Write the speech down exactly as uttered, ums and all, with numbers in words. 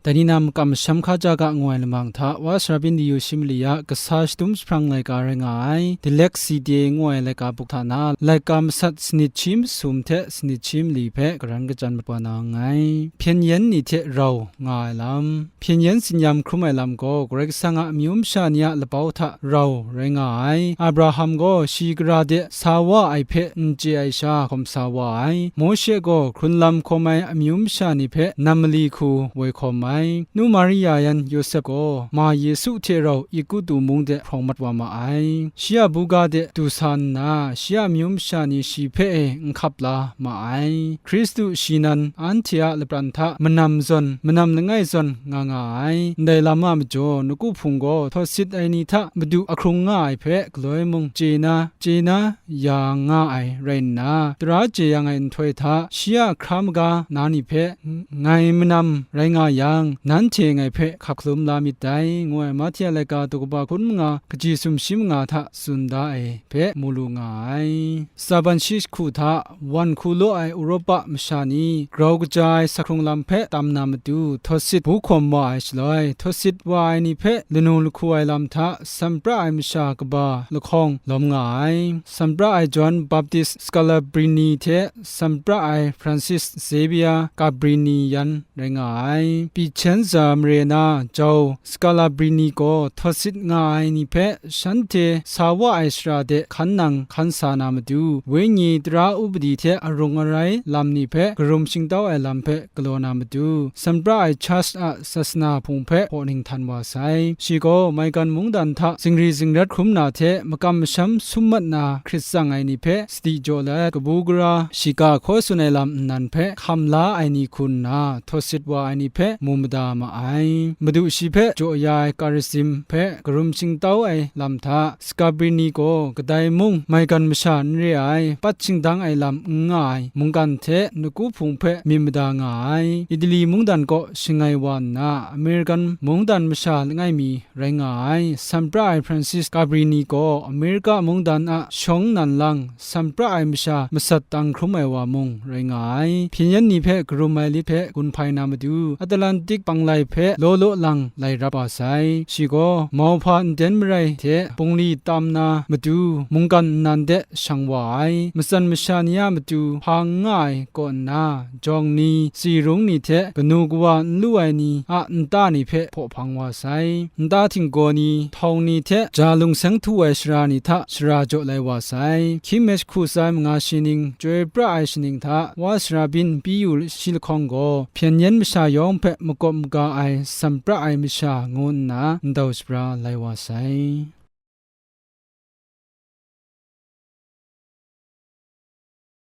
Dai ni na makam masham hkaja ga ngu ai lamang hta, Wa Sara Byin Diyu Shi Mali a kasa shadum jahprang laika rai nga ai, Dilek Side ngu ai laika buk hta na, laika masat sanit shi masum hte sanit shi mali hpe karan kachyan mat wa na nngai. Hpyen yen ni hte rau nga ai lam. Hpyen yen tsinyam hkrum ai lam gaw, Karai Kasang a amyu masha ni a labau hta rau rai nga ai. Abraham gaw shi gara de sa wa ai hpe n chye ai sha hkawm sa wa ai. Mawshe gaw hkrunlam hkawm ai amyu masha ni hpe nam mali hku woi hkawm ai. Nu Maria yan Yawsep gaw ma Yesu hte rau Egutu mung de hprawng mat wa ma ai. Shi a buga de du sa nna, shi a amyu masha ni shi hpe e n hkap la ma ai. Hkristu shi nan anhte a lapran hta manam zawn, manam langai zawn nga nga ai. Ndai lam a majaw, nawku hpung gaw htawt sit ai ni hta madu ahkrung nga ai hpe galoi mung chye na, chye na ya nga ai rai nna, tara chye yang ai nhtoi hta shi a hkra maga na ni hpe, ngai manam rai nga yang, nanhte ngai hpe hkap hkalum la myit dai, ngu ai Mahte a laika daw kaba hkun manga kaji sumshi manga hta tsun da ai hpe mu lu nga ai. Staban shi jahku hta wan hku law ai Uropa masha ni grau kaja ai sa hkrung lam hpe tam na matu, htawt sit bu hkawm wa ai shaloi, htawt sit wa ai ni hpe lanu lahku ai lam hta sampra ai masha kaba lahkawng lawm nga ai. Sampra ai John Baptist Scalabrini hte sampra ai Francis Xavier Cabrini yan rai nga ai. Picenza mare na jau Scalabrini gaw htawt sit nga ai ni hpe shanhte sa wa ai shara de hkan nang hkan sa na matu, wenyi tara upadi hte arung arai lam ni hpe karum shingtau ai lam hpe galaw na matu, sampra ai Charles a sasana hpung hpe hpaw ninghtan wa sai. Shi gaw maigan mungdan hta zingri zingrat hkrum na hte makam masham sum mat na hkrit tsang ai ni hpe sadi jaw let, kabu gara shiga hkaw tsun ai lam nnan hpe hkam la ai ni hku nna, htawt sit wa ai ni hpe mu mada ma ai. Madu shi hpe jaw ya ai Karizim hpe karum shingtau ai lam hta, Scabrini gaw kadai mung maigan masha n re ai, pat shingdang ai lam n nga ai mungkan hte nawku hpung hpe myit mada nga ai. Itali mungdan kaw shangai wa nna, American mungdan masha langai mi rai nga ai, sampra ai Francis Cabrini gaw America mungdan a shawng nnan lang sampra ai masha masat tang hkrum ai wa mung rai nga ai. Hpyen yen ni hpe karum ai lit hpe gun hpai na matu, Atlantic banglai hpe law law lang lai rap wa sai. Shi gaw mauhpa nden marai hte bungli tam na matu, mungkan nnan de shang wa ai. Matsan masha ni a matu hpa n nga ai kaw nna, jawng ni, tsi rung ni hte kanu kawa n lu ai ni a nta ni hpe hpaw hpang wa sai. Nta htinggaw ni, htawng ni hte ja lungseng htu ai sara ni hta shara jaw lai wa sai. Hkying mi jahku tsa ai manga shi ning, chyoi pra ai shaning hta, Wa Sara Byin Diyu Shi lahkawng gaw, hpyen yen masha yawng hpe makawp maga ai, sampra ai masha ngu nna ndau shabra lai wa sai.